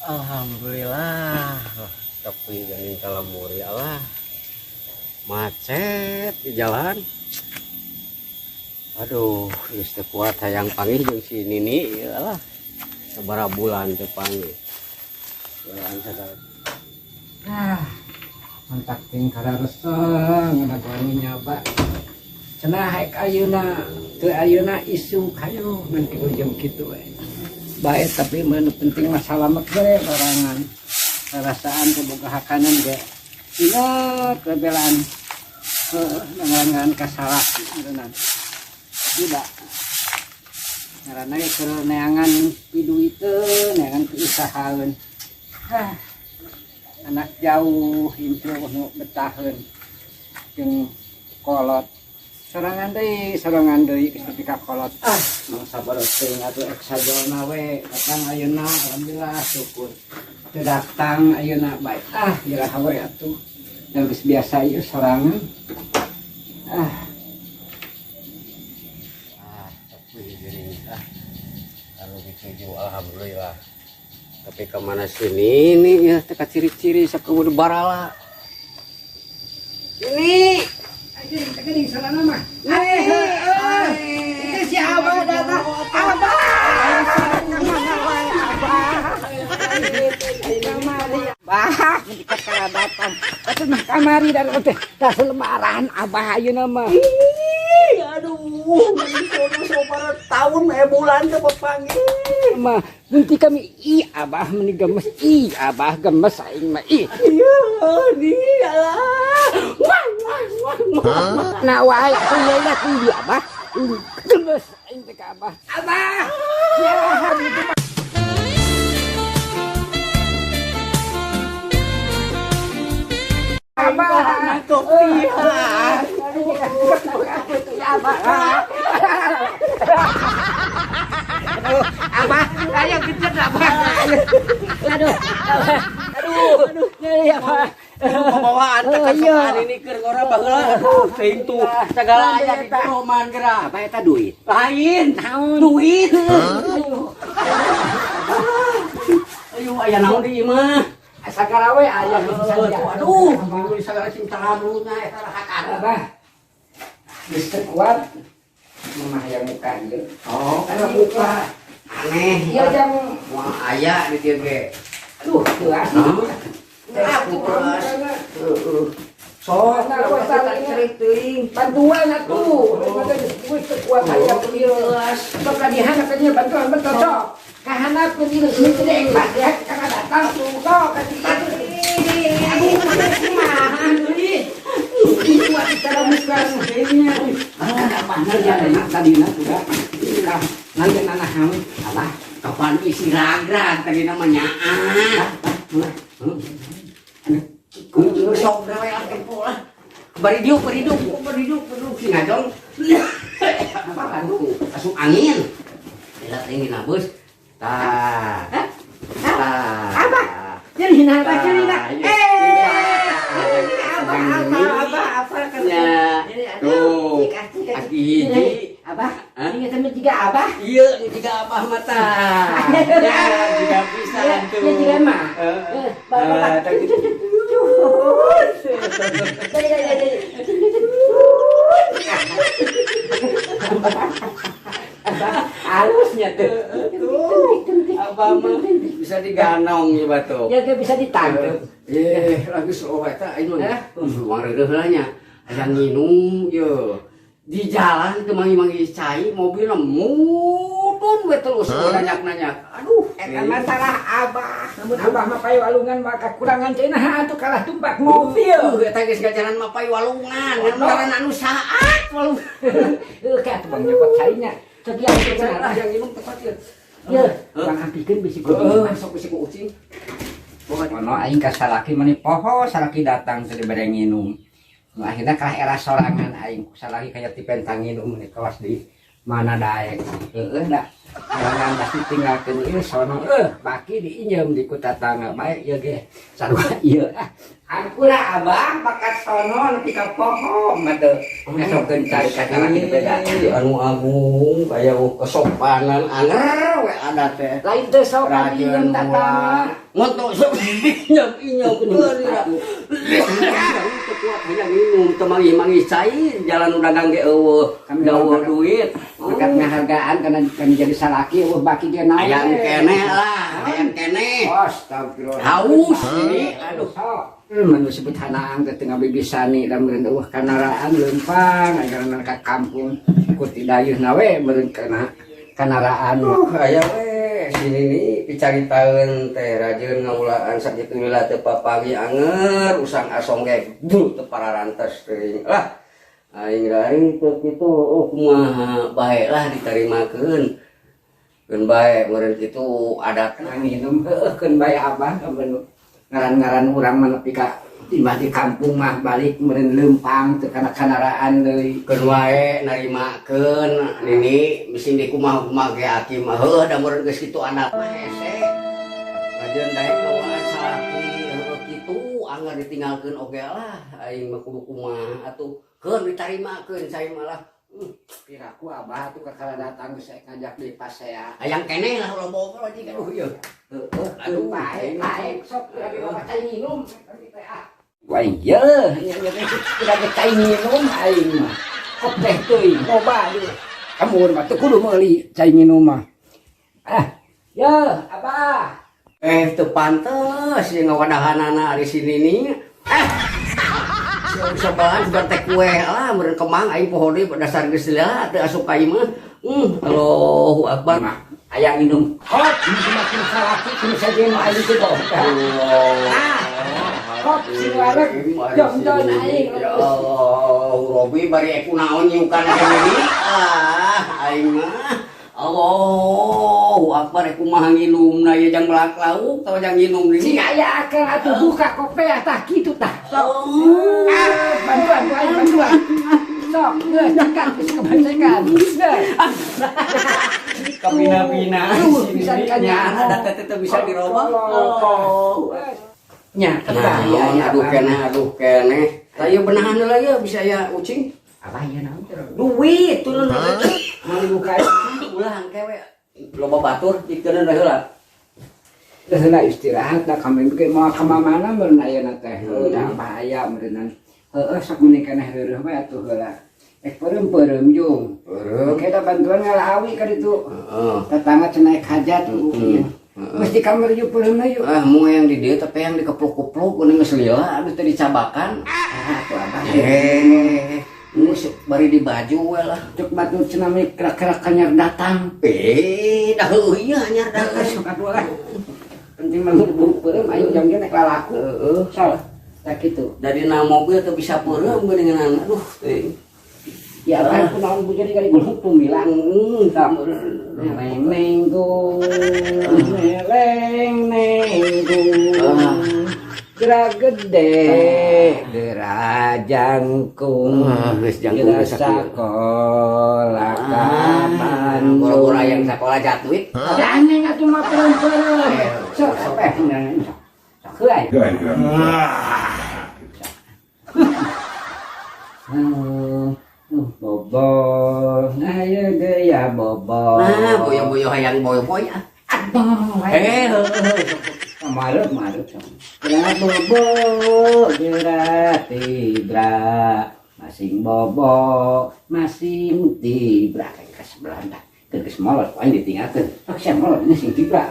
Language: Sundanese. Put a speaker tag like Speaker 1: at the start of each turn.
Speaker 1: Alhamdulillah. Tapi geuning ka lembur ya Allah. Macet di jalan. Aduh, geus teu kuat hayang panggih jeung si Nini ieu lah. Sabaraha bulan teu panggih. Bulan sagala.
Speaker 2: Ah, mantap ting karareseng ada gua nyaba. Cenah haek ayeuna, teu ayeuna isuk hayu ngan ujung kitu we. Bae tapi mah nu penting mah salamet we barangan. Perasaan teu boga hakanan ge. Ingat kebelaan heuh ngan ka salaki meureunnan. Tidak. Ngaranna ge keur neangan piduiteun, neangan piusahaeun. Hah. Anak jauh incu nu betaheun jeung kolot. Sorangan deui geus nepi ka kolot. Ah, nu sabar teuing atuh ek sajolna we datang ayeuna, alhamdulillah syukur. Teu datang ayeuna bae. Ah, iraha we atuh. Da geus biasa ieu sorangan. Ah.
Speaker 1: Ah, tapi geuning ah. Kalau dituju alhamdulillah. Tapi kemana sini ini ya teka ciri-ciri sakeueuh barala. Ini
Speaker 2: Geuning salana mah. Eh, itu si Abah datang. Abah. Kamana wae Abah? Kamari. Bah, ketika kala datang. Atuh mah kamari dan teh tas lembaran Abah ayeuna mah.
Speaker 3: Ih, aduh, sabaraha tahun eh bulan teu papanggih.
Speaker 2: Mah, nanti kami ih Abah meni gemes, ih Abah gemes aing mah ih.
Speaker 3: Iya, di alah. Wah, wah, wah, wah.
Speaker 2: Nah wae atuh leula kudu Abah. Gemes aing teh ka Abah. Abah. Ya, itu mah. Abah,
Speaker 3: Kopi.
Speaker 2: Abah. Aduh, Abah, ayo kejar Abah. Aduh, aduh, aduh, ya Abah.
Speaker 1: Pembawaan
Speaker 2: Oh, iya.
Speaker 1: teh ini keur ngora baheula. Aduh, teuing tuh segala aya di roman geura.
Speaker 2: Apa eta duit?
Speaker 1: Lain.
Speaker 2: Naon?
Speaker 1: Duit.
Speaker 2: Aduh.
Speaker 1: Ayo aya naon di imah?
Speaker 2: Sagala we aya bisa dia.
Speaker 1: Aduh, aduh, sagala sing taramuna eta rahakan.
Speaker 2: Abah. Geus teu kuat. Mah yang muka ieu.
Speaker 1: Oh,
Speaker 2: Anu muka.
Speaker 1: Aneh.
Speaker 2: Iya jang.
Speaker 1: Moal aya di dieu ge.
Speaker 2: Aduh, teu asli.
Speaker 1: Aku terus. Heeh. Sok,
Speaker 2: Nah,
Speaker 1: kita cerik teuing.
Speaker 2: Bantuan atuh. Geus teu kuat hayang ieu. Sok kadihan katanya bantuan betul sok. Kahanapkeun ieu sini teh ikhlas ya kakak datang tuh sok kasih. Aduh, kumaha deui. Kuat cara muka kayaknya. Ah, apa ya tadi na sudah. Nanti nana ham
Speaker 1: Abah, kapan isi ragrag tadi namanya? Aduh, sok gawe lah tempo lah. Baridiuk, baridiuk, baridiuk, baridiuk si ngajong.
Speaker 2: Apa aduh?
Speaker 1: Asup angin. Lihat ini nabus. Tah. Tah.
Speaker 2: Abah. Jadi nah, jadi nah.
Speaker 1: Iya.
Speaker 2: Eh, abah, abah, abah, apa kan?
Speaker 1: Ya. Tuh. Aki hiji.
Speaker 2: Abah,
Speaker 1: Hah?
Speaker 2: ini temen juga abah.
Speaker 1: Iya, ini juga abah mata. Ya, juga pisan tuh.
Speaker 2: Ini juga mah.
Speaker 1: Heeh.
Speaker 2: Bapak.
Speaker 1: Eh,
Speaker 2: Halusnya tuh.
Speaker 1: Tuh. Abah mah bisa diganong ya batu.
Speaker 2: Ya bisa ditangkep.
Speaker 1: Eh, lagi slow eta aing mah.
Speaker 2: Hah?
Speaker 1: Luang reudeuh heula nya. Aya nginum ye. Di jalan teu mangi-mangi cai mobilna mudun we terus nanya-nanya. Aduh,
Speaker 2: Eta masalah abah. Namun abah mah payu walungan mah kakurangan cenah atuh kalah tumpak mobil.
Speaker 1: Eta geus gajaran mah payu walungan. Ngaran anu saat walungan.
Speaker 2: Heuh, kayak atuh bang nyokot cainya. Cek ieu atuh
Speaker 1: Lah
Speaker 2: cenah.
Speaker 1: yang nginum tepat ya.
Speaker 2: Yeuh, bang ampikeun bisi ku.
Speaker 1: Heeh, sok bisi ku ucing.
Speaker 2: Ono aing ka salaki meni poho salaki datang teu dibere nginum. Nu akhirna kalah era sorangan aing ku salaki kaya dipentang nginum meni kawas di mana daek. Heueuh da. Jangan pasti tinggalkeun ieu sono baki diinjem di ku tatangga bae ieu ge. Sarua ieu ah. Ampura abang bakat sono nepi ka poho mah teu ngesokkeun cai ka salaki beda.
Speaker 1: Anu agung kaya kesopanan anger we adat teh.
Speaker 2: Lain teu sopan injem tatangga.
Speaker 1: Ngontok sok injem injem teu kuat hayang minum teu manggih-manggih cai jalan nu dagang ge eueuh jauh duit.
Speaker 2: Dekat ngahargaan kana kan jadi salaki eueuh baki ge naon.
Speaker 1: Hayang keneh lah, hayang keneh.
Speaker 2: Astagfirullah.
Speaker 1: Haus ini aduh.
Speaker 2: Manu sebut hanaang teh tengah bibisani da meureun eueuh kanaraan leumpang ajaran ka kampung ku tidayeuhna we meureun kana kanaraan.
Speaker 1: Aya we si Nini picaritaeun teh rajeun ngaulaan sakitu lila teu papanggih anger usang asong ge duh teu pararantes teuing lah. Aing raing teu kitu oh kumaha bae lah ditarimakeun. Keun bae meureun kitu adat
Speaker 2: nginum heueuh keun bae abah meureun ngaran-ngaran urang mah nepi ka imah di kampung mah balik meureun leumpang teu kana kanaraan deui.
Speaker 1: Keun wae narimakeun Nini bisi di kumaha-kumaha ge aki mah heueuh da meureun geus kitu adat mah hese. Rajeun daek ngawaan salaki heueuh kitu anggar ditinggalkeun oge lah aing mah kudu kumaha atuh keun ditarimakeun cai mah lah.
Speaker 2: Piraku abah atuh kakara datang geus ngajak deui pasea.
Speaker 1: Hayang keneh lah ulah bogo anjing aduh ieu.
Speaker 2: Heueuh aduh bae bae sok lagi loba cai minum teh ah. Wah iya nya nya teh tidak ge cai minum aing mah. Kok teh teuing loba deui. Kamu mah teu kudu meuli cai minum mah. Ah, ye abah.
Speaker 1: Teu pantes ieu ngawadahanana ari si Nini. Sebelah juga teh kue lah meureun kemang aing poho deui dasar geus lila teu asup ka imah. Allahu akbar.
Speaker 2: Hayang minum. Hot, semakin salaki kudu sajen aing teh boh. Ah. Hot sing wareg jongjon aing.
Speaker 1: Ya Allah, Robi bari aku naon nyukan ka Nini. Ah, aing mah. Allahu akbar aku mah nginumna ieu jang melak lauk atawa jang nginum deui.
Speaker 2: Sing aya akal atuh buka kopeah tah kitu tah. Bantuan aing bantuan. Sok geus cekak geus kebancekan. Geus.
Speaker 1: Kabina-bina.
Speaker 2: Bisa kanya
Speaker 1: ada teh teh bisa dirobah.
Speaker 2: Oh. Nya
Speaker 1: tah ya aduh keneh aduh keneh. Tah ieu benahan heula ieu bisa aya ucing.
Speaker 2: Apa ieu naon teh?
Speaker 1: Duit turun
Speaker 2: Mau dibuka
Speaker 1: ulah engke we loba batur dikeun we heula.
Speaker 2: Heula istirahat da kami ge moal ka mana meureun ayeuna teh. Heuh da bahaya meureunnan. Heueuh sok mending keneh reureuh we atuh heula. Ek peureum-peureum jung.
Speaker 1: Peureum.
Speaker 2: Engke da bantuan ngala awi ka ditu.
Speaker 1: Heeh.
Speaker 2: Tetangga cenah ek hajat ieu. Geus di kamar yuk peureumna yuk.
Speaker 1: Ah moal yang di dieu tapi yang dikepluk-kepluk kuning geus lila aduh teh dicabakan.
Speaker 2: Ah atuh abah.
Speaker 1: Geus bari di baju we lah.
Speaker 2: Cek batur cenah mah kira-kira kanyar datang.
Speaker 1: Dah heueuh ieu anyar datang.
Speaker 2: Sok atuh lah. Penting mah buru peureum aing jam-jam nek lalaku.
Speaker 1: Heeh.
Speaker 2: Salah. Tah kitu.
Speaker 1: Dari na mobil teu bisa peureum geuningan aduh teuing.
Speaker 2: Ya apa ku naon bu jadi kali gulung tumilang. Neng neng gung, neng neng gung. Gerak gede, gerak jangkung,
Speaker 1: geus jangkung
Speaker 2: geus sakola ka Bandung.
Speaker 1: Boro-boro hayang sakola jatuit.
Speaker 2: Jangan atuh mah peureum-peureum. Sok apa sok heuay. Bobo, ayo gaya bobo.
Speaker 1: Nah, boyo-boyo hayang boyo-boy ah.
Speaker 2: Aduh, malu malu. Gerak bobo, gerak tibra, masing bobo, masing tibra. Kayak ke sebelah dah. Geus molot, aing ditinggalkeun. Sok sia molot ini sing tibra.